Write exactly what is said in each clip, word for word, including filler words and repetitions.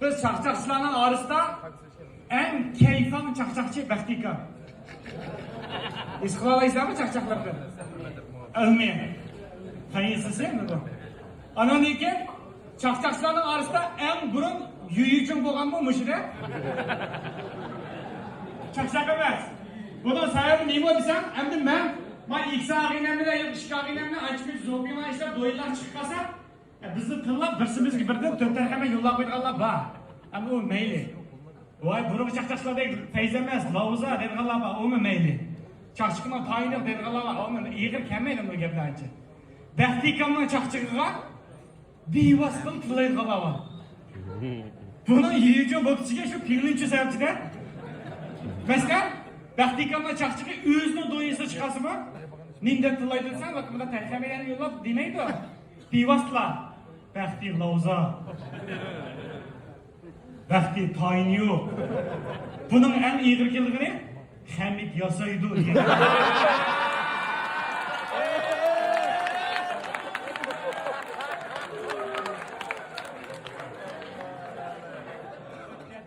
بىز چاقچاقچىلارنىڭ ئارىسىدا ئەڭ كەيپاڭ چاقچاقچى بەختىكام. ھېس قىلالايسىلەرمۇ چاقچاقلىرىنى؟ ئىلمىي. قايسىسى؟ ئانىڭدىن كېيىن چاقچاقچىلارنىڭ ئارىسىدا ئەڭ بۇرۇن يۈيۈجىڭ بولغانمۇ مۇشۇدە؟ چاقچاق ئەمەس. بۇنىڭ سەۋەبى نېمە دېسەڭ، ئەمدى مەن، مانا ئىككى ئاغىنەم بىلەن يا ئىككى ئاغىنەمنى ئانچە كۆپ زوپىيما ئىشلەپ، دويىلار چىقىپ قالسا، بىزنى تىللاپ، بىرسىمىزگە بىردىن تۆت تەرخەمە يوللاپ قويىدىغانلار بار. ئەمما ئۇ مەيلى. ۋاي، بۇرۇنقى چاقچاقچىلاردەك پەيزى ئەمەس، لاۋزا دەيدىغانلار بار، ئۇمۇ مەيلى. چاقچىقنىڭ تايىنى يوق دەيدىغانلار بار، ئۇمۇ ئېغىر كەلمەيدۇ بۇ گەپلەر ئانچە. بەختىكامنىڭ چاقچىقىغا بىۋاسىتە تىللايدىغانلار بار. بۇنىڭ يېيىچۇ بوكسىگە شۇ پىڭلىنچۇ سەۋەبچىدە. مەسىلەن، بەختىكامنىڭ چاقچىقى ئۆزىنىڭ دويىسىغا چىقارسىمۇ، نېمە دەپ تىللايدۇ دېسەڭ، لىقىمدا تەرخەمەيلەرنى يوللاپ دېمەيدۇ. بىۋاسىتىلا. بەختى لاۋزا. بەختى تايىنى يوق. بۇنىڭ ئەڭ ئېغىر كېلىدىغىنى خەمىت ياسايدۇ دېگەن.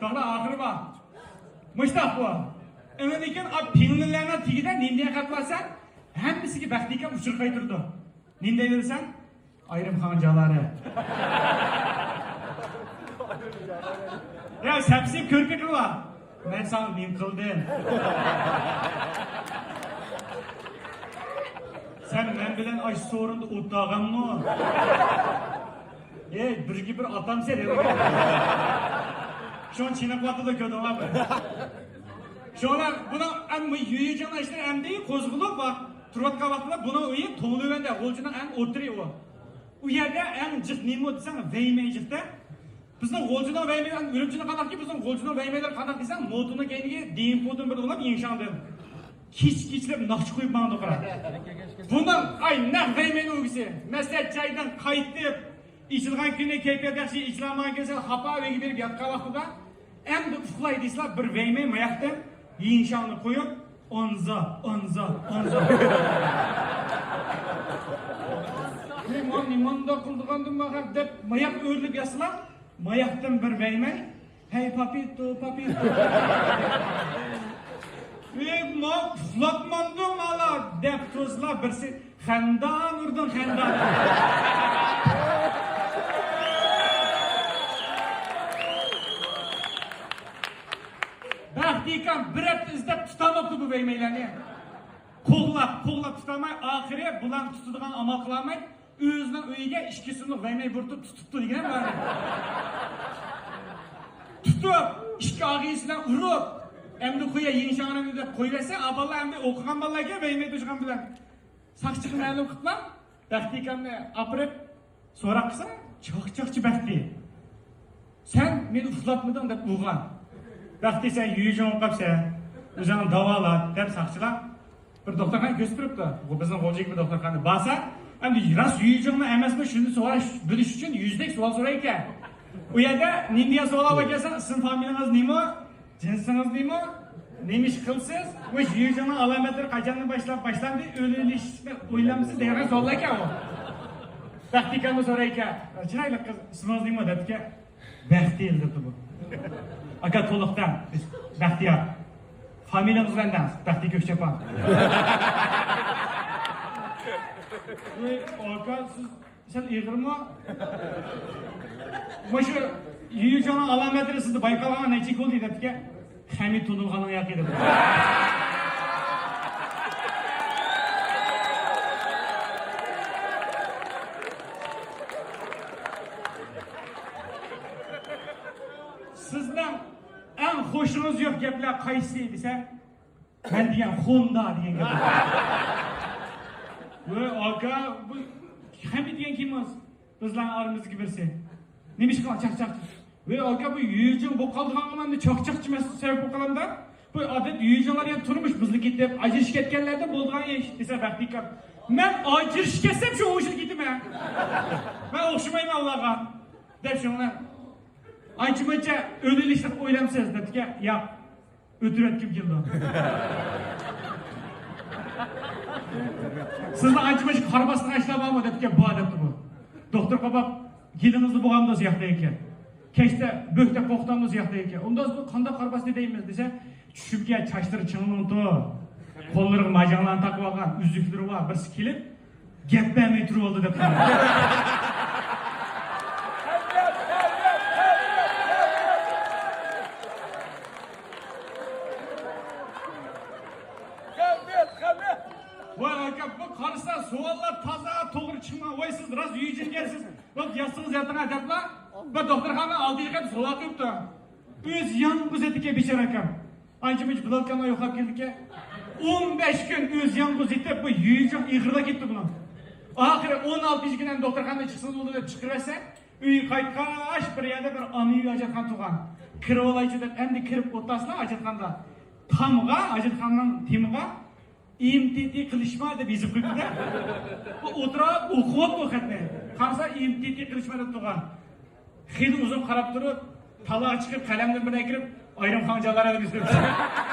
داغدا ئاخىرى بار. مۇشتاق بۇ. ئۇنىڭدىن كېيىن ئا پىڭلىنلەرنىڭ تېگىدە نېمە دېگەن خەت بارسەن، ھەممىسىگە بەختىكام ئۇچۇر قايتۇرىدۇ. نېمە دەيدۇ دېسەڭ، ئايرىم خان جالارى. يا سەپسىز كۆرۈپ بېقىڭلار. مەن ساڭا نېمە قىلدىم؟ سەن مەن بىلەن ئاشۇ سورۇندا ئولتۇرغانمۇ؟ ئەي، بىرگە بىر ئاتامسەن. شۇنى چېنىقىۋاتىدۇ، كۆردۈڭلارمۇ؟ شۇڭا بۇنىڭ ئەم-، يۈيجىڭنىڭ ئىشلىرى ئەمدى قوزغىلىپ، تۇرۇۋاتقان ۋاقتىدا بۇنىڭ ئۆيى توڭلۇۋەندە، غۇلجىنىڭ ئەڭ ئوتتۇرى ئۇ. ئۇ يەردە ئەڭ جىق نېمە دېسەڭ، ۋەيمەي جىقتە. بىزنىڭ غۇلجىنىڭ ۋەيمەيلىرى ئۈرۈمچىنىڭ قانداق، بىزنىڭ غۇلجىنىڭ ۋەيمەيلىرى قانداق دېسەڭ، موتونىڭ كەينىگە دېيىن پۇتىن بىر ئۇلاپ يىڭشاڭدىن. كېچە كېچىلەپ ناخشا قويۇپ ماڭىدۇ قارا. بۇنىڭ ئاي نەق ۋەيمەينىڭ ئۆگىسى. مەسلىھەت جايىدىن قايتىپ، ئېچىلغان كۈنى كەيپىيات ياخشى، ئېچىلالمىغان كېسەل خاپا ئۆيگە بېرىپ ياتقان ۋاقتىدا، ئەمدى ئۇخلاي دېسىلا بىر ۋەيمەي ماياقتىن يىڭشاڭنى قويۇپ، ئانزا، ئانزا، ئانزا. نېمە، نېمانداق قىلىدىغاندىم ماڭا دەپ ماياق ئۆرۈلۈپ ياتسىلا، ماياقتىن بىر ۋەيمەي، ھەي، پاپىتو، پاپىتو. ئېي، ما ئۇخلاپمامدۇ مالا دەپ تۇرسىلا بىرسى. خەندان ئۇردۇڭ، خەندان. بەختىكام بىر ھەپتە ئىزدەپ تۇتالماپتۇ بۇ ۋەيمەيلەرنى. قوغلاپ، قوغلاپ تۇتالماي، ئاخىرى بۇلارنى تۇتىدىغان ئامال قىلالماي، ئۆزىنىڭ ئۆيىگە ئىككى سۇملۇق ۋەيمەي بۇرىتىپ تۇتۇپتۇ دېگەن بار. تۇتۇپ، ئىككى ئاغىنىسى بىلەن ئۇرۇپ، ئەمدى قويە يىڭشاڭنى دەپ قويۇۋەتسە، ئا بالىلار ئەمدى ئوقۇغان بالىلاركەن ۋەيمەي توشقان بىلەن. ساقچىغا مەلۇم قىپلا، بەختىكامنى ئاپىرىپ سوراق قىلسا، چاقچاقچى بەختى. سەن مېنى ئۇخلاتمىدىڭ دەپ ئۇرغان. بەختى سەن يۈيجىڭ بولۇپ قاپسەن، ئۆزۈڭنى داۋالا دەپ ساقچىلار بىر دوختۇرخانىغا كۆرسىتىپ بېرىپتۇ. بۇ بىزنىڭ غۇلجىدىكى بىر دوختۇرخانا. بارسا، ئەمدى راست يۈيجىڭمۇ ئەمەسمۇ شۇنى سوراش، بىلىش ئۈچۈن يۈزدەك سوئال سورايدىكەن. ئۇ يەردە نېمە دېگەن سوئال بار دېسەڭ، ئىسىم فامىلىڭىز نېمە؟ جىنسىڭىز نېمە؟ نېمە ئىش قىلىسىز؟ مۇشۇ يۈيجىڭنىڭ ئالامەتلىرى قاچاندىن باشلاپ باشلاندى؟ ئۆيلىنىشنى ئويلامسىز دېگەن سوئال ئىكەن ئۇ. بەختىكامنى سورايدىكەن. چىرايلىق قىز، ئىسمىڭىز نېمە؟ دەپتىكەن. بەختىيار دەپتۇ بۇ. ئاكا تولۇق دەڭ، بەختىيار. فامىلىڭىز بىلەن دەڭ، بەختى كۆكچاپان. ۋاي، ئاكا، سىز سەل ئېغىرمۇ؟ مۇشۇ يۈيجىڭنىڭ ئالامەتلىرى سىزدە بايقالغان نەچچە يىل بولدى دەپتىكەن. خەمىت تونۇلغاننىڭ ياقى دەپ. سىزنىڭ ئەڭ خۇشىڭىز يوق گەپلەر قايسى دېسە، مەن دېگەن خوندا دېگەن گەپ. ۋاي ئاكا، بۇ خەمىت دېگەن كىم ئۇ؟ بىزلەرنىڭ ئارىمىزدىكى بىرسى. نېمىشقا چاقچاق؟ ۋاي ئاكا، بۇ يۈيجىڭ بولۇپ قالىدىغانغا مەن چاقچاقچى مەن سەۋەب بولۇپ قالامدا. بۇ ئادەت يۈيجىڭلار يەنە تۇرمۇش بۇزۇلۇپ كېتىپ، ئاجرىشىپ كەتكەنلەردىن بولىدىغان ئىش دېسە بەختىكام. مەن ئاجرىشىپ كەتسەم شۇ ئوڭشىلىپ كېتىمەن. مەن ئوخشىمايمەن ئۇلارغا. دەپ شۇڭا ئانچە مۇنچە ئۆيلىنىشنى ئويلامسىز دەپتىكەن. ياق. ئۆتۈرۈۋەتكۈم كېلىدۇ. سىزنىڭ ئانچە مۇنچە قارا باستىغان ئىشلار بارمۇ دەپتىكەن. بار دەپتۇ بۇ. دوختۇر قاپاپ گېلىڭىزدا بولغانمۇ دېسە ياق دەيدىكەن. كەچتە بۆكتە قوقتاممۇ ياقتا ئىكەن. ئۇنداق بۇ قانداق قارىپاس دەيمىز دېسە، چۈشۈپ كەل، چاچلىرى چىڭلىڭتۇ، قوللىرىغا ماجاڭلارنى تاقىۋالغان، ئۈزۈكلىرى بار، بىرسى كېلىپ، گەپ بەرمەي تۇرۇۋالدى دەپ قالدى. ۋاي ئاكا، بۇ قارىسا سوئاللار تازا توغرا چىقمىغان. ۋاي سىز راست يۈجۈنگەنسىز. بۇ ياتسىڭىز ياتىڭا دەپلا، بىر دوختۇرخانا ئالدىغا كەپ سوئال قىلىپتۇ. ئۆزى يالغۇز ياتىدىكەن بىچارە ئاكام. ئانچە مۇنچە بىلالكاملار يوقلاپ كېلىدىكەن. ئون بەش كۈن ئۆزى يالغۇز يېتىپ، بۇ يۈجۈن ئېغىرلاپ كەتتى بۇنىڭ. ئاخىرى ئون ئالتىنچى كۈنى ئەمدى دوختۇرخانىدىن چىقسىڭىز بولىدۇ دەپ چىقىرىۋەتسە، ئۆيگە قايتقاچ بىر يەردە بىر ئاممىۋى ھاجەتخانا تۇرغان. كىرىۋالايچۇ دەپ ئەمدى كىرىپ ئولتۇرسىلا ھاجەتخانىدا. تامغا، ھاجەتخانىنىڭ تېمىغا ئېم تى تى قىلىشما دەپ يېزىپ قويۇپتۇ-دە. بۇ ئولتۇرۇپ ئوقۇۋاپتۇ خەتنى. قارىسا ئېم تى تى قىلىشما دەپ تۇرغان. خېلى ئۇزۇن قاراپ تۇرۇپ، تالاغا چىقىپ قەلەمدىن بىرنى ئەكىرىپ، ئايرىم خاڭجانلار دەپ يېزىپ قويۇپتۇ.